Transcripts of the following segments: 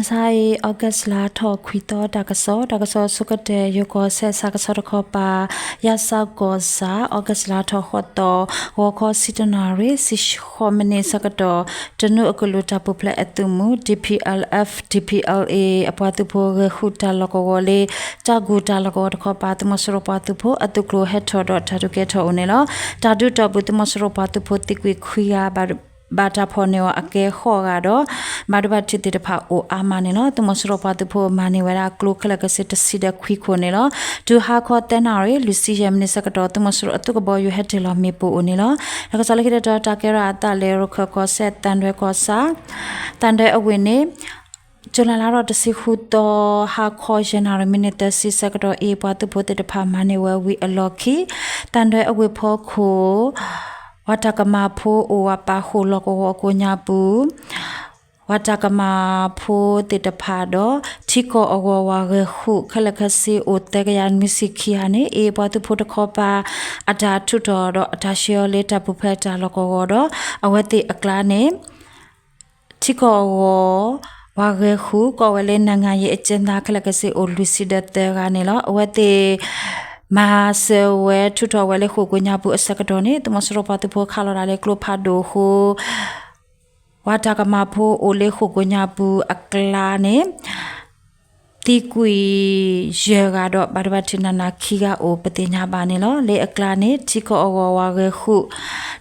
မုၢ်ဆါအံၤ August လါထီၣ်ခွံသီ တၢ်ကစီၣ်, တၢ်ကစီၣ်ဆိကတၢၢ် ယိၤကီၢ်စဲၣ်ဆၣ်ကဆီတခီပၤ ယၣ်စၣ်ကီၢ်ဆၣ် August လါထီၣ်ဃိးသီ ဂီၤခီဆံတၢနၣ်ရံၣ် ဆံဃိးမံးနံးဆၢကတီၢ် တနွံအကလုာ်တၢ်ပူၤဖျဲးအသုးမုၢ် D P L F D P L A အပှၤသုးဖိဂဲၤဃုာ်တၢ်လီၢ်ကဝီၤလၢ ကၠၢ်ကူၣ်တၢ်လီၢ်ကဝီၤတခီပၤ သုးမီၤစိရိၤပှၤသုးဖိအသုးကျိၤဟဲထီၣ်ဒီးတၢ်ဒုးကဲထီၣ်အိၣ်န့ၣ်လီၤ. တၢ်ဒုးတီၢ်ပူၤ သုးမီၤစိရိၤပှၤသုးဖိသံကွံာ်ခွံဂၤ ဘၣ်တၢ်ဖီၣ်န့ၢ်အီၤအကဲဃိးဂၤဒီး ဘၣ်ဒိဘၣ်ထံးသ့ၣ်တဖၣ်အိၣ်အါမးန့ၣ်လီၤ. သုးမီၤစိရိၤပှၤသုးဖိမၤန့ၢ်ဝဲဒၣ်ကျိခဲလၢာ်ခဲဆ့တဆံဒီးခွံခိၣ်န့ၣ်လီၤ. တုၤဟါခီသၢနၣ်ရံၣ် လွံၢ်ဆံယဲၢ်မံးနံးဆၢကတီၢ် သုးမီၤစိရိၤအသုးကဘီယူၤဟဲတ့ၢ်လီၤမ့ၣ်ပိၢ်အိၣ်န့ၣ်လီၤ. တၢ်ကစီၣ်လၢခံတတီၤ တၢ်ကဲထီၣ်အသးလၢ ရခၢၣ်ကီၢ်စဲၣ် သံတွဲကီၢ်ဆၣ် သံတွဲအဝ့ၢ်န့ၣ် ကၠူၤလဲလါထီၣ်တဆံဃုသီ ဟါခီယဲၢ်နၣ်ရံၣ်မံးနံးသၢဆံဆၢကတီၢ် အ့ၣ်ပှၤသုးဖိသ့ၣ်တဖၣ်မၤန့ၢ်ဝဲဝံၤအလီၢ်ခံ သံတွဲအဝ့ၢ်ဖီခိၣ် ပှၤတၢ်ကမၣ်ဖိအိၣ်ဝးပာ်ဃုာ်လီၢ်ကဝီၤအကိးညါပူၤ ပှၤတၢ်ကမၣ်ဖိသ့ၣ်တဖၣ်ဒီး ထံကီၢ်အဂီၤဝၤဂဲၤဃုာ်ခဲလၢာ်ခဲဆ့အိၣ်သၢကယၤနွံဆံခံဂၤန့ၣ် အ့ၣ်ပှၤသုးဖိတခီပၤ အတၢ်ထုးထီၣ်ဒီးအတၢ်ဆှၢအီၤလၢတၢ်ပူၤဖျဲးတၢ်လီၢ်ကဝီၤဒီး အဝဲသ့ၣ်အကျါန့ၣ် ထံကီၢ်အဂီၤ ပှၤဂဲၤဃုာ် ကိးဝဲလၢ နိုင်ငံရေးအကျဉ်းသား ခဲလၢာ်ခဲဆ့အိၣ်လွံၢ်ဆံဒီးသၢဂၤန့ၣ်လီၤ. အဝဲသ့ၣ် မၤစၢၤဝဲ ထုးထီၣ်ဝဲလၢဃိာ်ကိးညါပူၤအဆၢကတီၢ်န့ၣ် သုးမီၤစိရိၤပှၤသုးဖိခးလီၤတၢ်လၢကျိဖးဒိၣ်အဃိ ပှၤတၢ်ကမၣ်ဖိအိၣ်လၢဃိာ်ကိးညါပူၤအကျါန့ၣ် သံကွံာ်ယဲၢ်ဂၤဒီး ဘၣ်ဒိဘၣ်ထံးနးနးခံဂၤအိၣ်ပသ့ၣ်ညါဘၣ်န့ၣ်လီၤ. လၢအကျါန့ၣ် ထံကီၢ်အဂီၤဝၤဂဲၤဃုာ်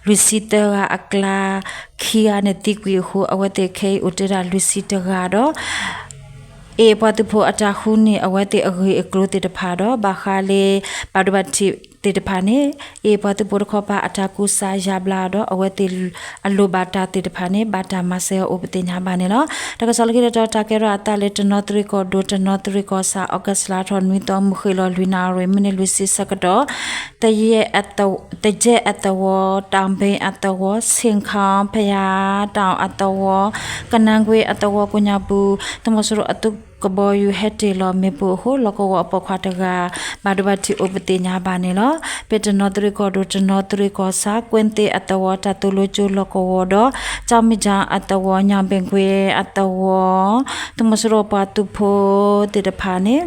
လွံၢ်ဆံသၢဂၤအကျါ ခံဂၤန့ၣ်သံကွံာ်အဃိ အဝဲသ့ၣ်ခဲအံၤအိၣ်တ့ၢ်ဒၣ်လွံၢ်ဆံတဂၤဒီး အ့ၣ်ပှၤသုးဖိအတၢ်ဃုန့ၢ်အဝဲသ့ၣ်အဂ့ၢ်အကျိၤသ့ၣ်တဖၣ်ဒီး ဘၣ်ဃးလၢ ဘၣ်ဒိဘၣ်ထံးသ့ၣ်တဖၣ်န့ၣ် အ့ၣ်ပှၤသုးဖိတခီပၤအတၢ်ကူစါယါဘျါဒီး အဝဲသ့ၣ်အလိၣ်ဘၣ်တၢ်သ့ၣ်တဖၣ်န့ၣ် ဘၣ်တၢ်မၤစၢၤအအိၣ်ပသ့ၣ်ညါဘၣ်န့ၣ်လီၤ. တၢ်ကစီၣ်လၢခံတတီၤ တၢ်ကဲထီၣ်အသးလၢတနီသရံၣ်ကီၢ်ဒိၣ် တနီသရံၣ်ကီၢ်ဆၣ် August လါထီၣ်နွံသီ မုၢ်ဃ့ၢ်လီၤလွံၢ်နၣ်ရံၣ် မံးနံးလွံၢ်ဆံဆၢကတီၢ် သယဲၣ်အသဝီ တၢ်ဘ့ၣ်အသဝီ ဆ့ၣ်ခၣ်ဖယၣ် တၢ်အသဝီ ကနါကွ့အသဝီကိးညါပူၤ သုးမီၤစိရိၤအသုးကဘီယူၤဟဲတ့ၢ်လီၤမ့ၣ်ပိၢ်အဃိ လီၢ်ကဝီၤအပိာ်ခွါတဂၤ ဘၣ်ဒိဘၣ်ထံးအိၣ်ပသ့ၣ်ညါဘၣ်န့ၣ်လီၤ. ဖဲတနီသရံၣ်ကီၢ်ဒိၣ် တနီသရံၣ်ကီၢ်ဆၣ် ကွ့ၢ်သ့ၣ်အသဝီ တၢ်သိၣ်လိကၠိလီၢ်ကဝီၤဒီး ကၠီမံၣ်တၢ်အသဝီ ညၣ်ဘ့ၣ်ကွ့အသဝီ သုးမီၤစိရိၤပှၤသုးဖိသ့ၣ်တဖၣ်န့ၣ်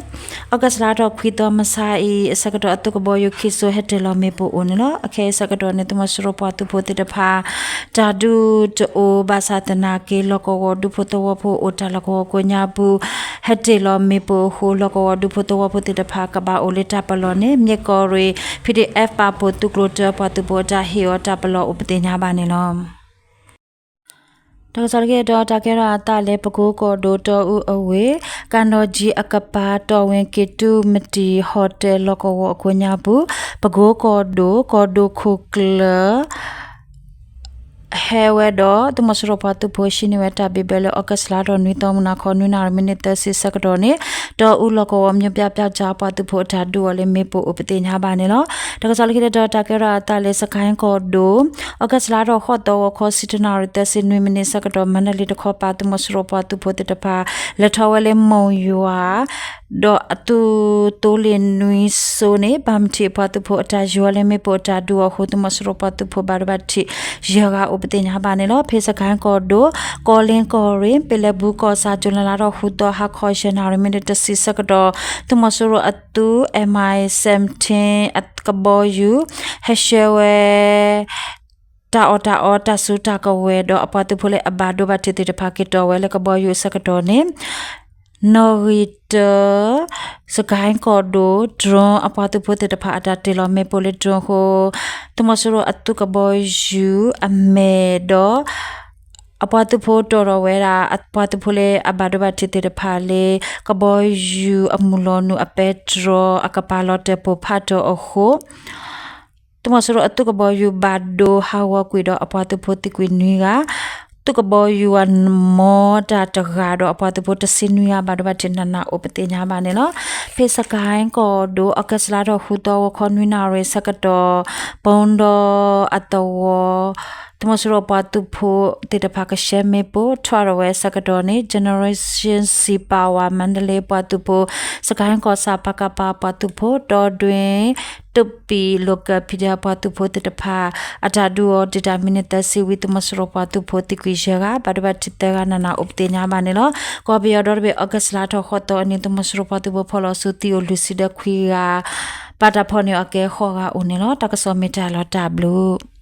August လါထီၣ်ခွံသီ မုၢ်ဆါအံၤ အဆၢကတီၢ်အသုးကဘီယူၤခံစိၤဟဲတ့ၢ်လီၤမ့ၣ်ပိၢ်အိၣ်န့ၣ်လီၤ. အခဲအံၤဆၢကတီၢ်န့ၣ် သုးမီၤစိရိၤပှၤသုးဖိသ့ၣ်တဖၣ် တၢ်ဒုးတအိၣ်ဘၣ်ဆၣ်သနာ်က့ လီၢ်ကဝီၤဒူဖိသဝီဖိအိၣ်တၢ်လီၢ်ကဝီၤကိးညါပူၤ ဟဲတ့ၢ်လီၤမ့ၣ်ပိၢ်အဃိ လီၢ်ကဝီၤဒူဖိသဝီဖိသ့ၣ်တဖၣ်ကဘၣ်အိၣ်လၢတၢ်ပလီၢ်န့ၣ် မ့ၢ်ကီၢ်ရ့ၣ် P D F ပာ်ဖှိၣ်သုးကျိၤတၢပှၤသုးဖိအတၢ်ဟ့ၣ်အီၤတၢ်ပလီၢ်အိၣ်ပသ့ၣ်ညါဘၣ်န့ၣ်လီၤ. တၢ်ကစီၣ်လၢခံတတီၤ တၢ်ကဲထီၣ်အသးလၢ ပကိကီၢ်ဒိၣ်တီအူအဝ့ၢ် ကၣ်ဒီၣ်ကၠံအကပၤ တီၣ်ဝ့ၣ်က့ၤတူၢ်မတံၣ် ဟီၣ်တဲၣ်လီၢ်ကဝီၤအကိးညါပူၤ ပကိကီၢ်ဒိၣ် ကီၢ်ဒိၣ်ခိၣ်ကျၢၢ် ဟဲဝဲဒီး သုးမီၤစိရိၤပှၤသုးဖိဟံးန့ၢ်ဝဲတၢ်ဘံၣ်ဘၢလၢ August လါထီၣ်နွံသီ မုၢ်နၤခီ နွံနၣ်ရံၣ် မံးနံးသၢဆံဆၢကတီၢ်န့ၣ် တီအူလီၢ်ကဝီၤ မြို့ပြပျောက်ကျား ပှၤသုးဖိအတၢ်ဒုးအီၤလၢမ့ၣ်ပိၢ်အိၣ်ပသ့ၣ်ညါဘၣ်န့ၣ်လီၤ. တၢ်ကစီၣ်လၢခံတတီၤ တၢ်ကဲထီၣ်အသးလၢ စကဲၣ်ကီၢ်ဒိၣ် August လါထီၣ်ဃိးသီ ဂီၤခီဆံတၢနၣ်ရံၣ် သၢဆံနွံမံးနံးဆၢကတီၢ် မါဒလ့တခီပၤ သုးမီၤစိရိၤပှၤသုးဖိသ့ၣ်တဖၣ် လဲၤထီၣ်ဝဲလၢမိၢ်ယွၤ ဒီးအသုးသိလ့ၣ်နွံစိန့ၣ် ဘၣ်မထံးပှၤသုးဖိအတၢ်ယိၤလၢမ့ၣ်ပိၢ်အတၢ်ဒုးအီၤအဃိ သုးမီၤစိရိၤပှၤသုးဖိဘၣ်ဒိဘၣ်ထံး ယဲၢ်ဂၤအိၣ်ပသ့ၣ်ညါဘၣ်န့ၣ်လီၤ. ဖဲစကဲၣ်ကီၢ်ဒိၣ် ကီလ့ကီၢ်ရ့ၣ် ပ့ၤလဲၤဘူကီၢ်ဆၣ် ကၠူၤလဲလါထီၣ်ဃုသီ ဟါခီယဲၢ်နၣ်ရံၣ် မံးနံးတဆံဆၢကတီၢ် သုးမီၤစိရိၤအသုး M I seventeen အကဘီယူၤ ဟဲဆှၢဝဲ တၢ်အီၣ်တၢ်အီ တၢ်စုတၢ်ကဝဲၤဒီး အပှၤသုးဖိလၢအဘၣ်ဒိဘၣ်ထံးသ့ၣ်တဖၣ် က့ၤတီၢ်ဝဲလၢကဘီယူၤအဆၢကတီၢ်န့ၣ် နီၣ်ဂံၢ်တၢ စကဲၣ်ကီၢ်ဒိၣ် drone အပှၤသုးဖိသ့ၣ်တဖၣ်အတၢ်တ့ၢ်လီၤမ့ၣ်ပိၢ်လၢ drone အဃိ သုးမီၤစိရိၤအသုးကဘီယူၤအမဲာ်ဒီး အပှၤသုးဖိတီၢ်ထီၣ်ဝဲဒၣ် အပှၤသုးဖိလၢအဘၣ်ဒိဘၣ်ထံးသ့ၣ်တဖၣ်လၢ ကဘီယူၤအမုၢ်လီၤနုာ်အပဲတြီ အကပၤလီၤတၢၣ်ပိၢ်ဖးဒိၣ်အဃိ သုးမီၤစိရိၤအသုးကဘီယူၤဘၣ်ဒိဟးဂီၤကွံာ်ဒီးအပှၤသုးဖိသံကွံာ်နွံဂၤ, သုးကဘီယူၤအမီတၢ်တဂၤဒီး အပှၤသုးဖိတဆံနွံဂၤ ဘၣ်ဒိဘၣ်ထံးနးနးအိၣ်ပသ့ၣ်ညါဘၣ်န့ၣ်လီၤ. ဖဲစကဲၣ်ကီၢ်ဒိၣ် August လါထီၣ်ဃုသီ ဂီၤခီနွံနၣ်ရံၣ်ဆၢကတီၢ် ပူၤဒီးအသဝီ သုးမီၤစိရိၤပှၤသုးဖိသ့ၣ်တဖၣ်ကရှဲမ့ၣ်ပိၢ် ထွဲဒီးဝဲဆၢကတီၢ်န့ၣ် Generation Sea Power Mandalay ပှၤသုးဖိ, စကဲၣ်ကီၢ်ဆၣ် ပကဖ ပှၤသုးဖိ, ဒီးဒွဲၣ် တုပံ Local PDF ပှၤသုးဖိသ့ၣ်တဖၣ် အတၢ်ဒုးအီၤဒုးတၢ်မံးနံးသၢဆံဝံၤ သုးမီၤစိရိၤပှၤသုးဖိသံကွံာ်ယဲၢ်ဂၤ ဘၣ်ဒိဘၣ်ထံးသၢဂၤ နးနးအိၣ်ပသ့ၣ်ညါဘၣ်န့ၣ်လီၤ. ကီၢ်ပယီၤဒီတဘ့ၣ် August လါထီၣ်ဃိးသီအနံၤ သုးမီၤစိရိၤပှၤသုးဖိဖီၣ်လီၤဆူသံအိၣ်လွံၢ်ဆံဒီးခွံဂၤ ဘၣ်တၢ်ဖီၣ်န့ၢ်အီၤကဲဃိးဂၤအိၣ်န့ၣ်လီၤ. တၢ်ကစီၣ်မ့ၢ်တၢ်လီၤတၢ်ဘျုး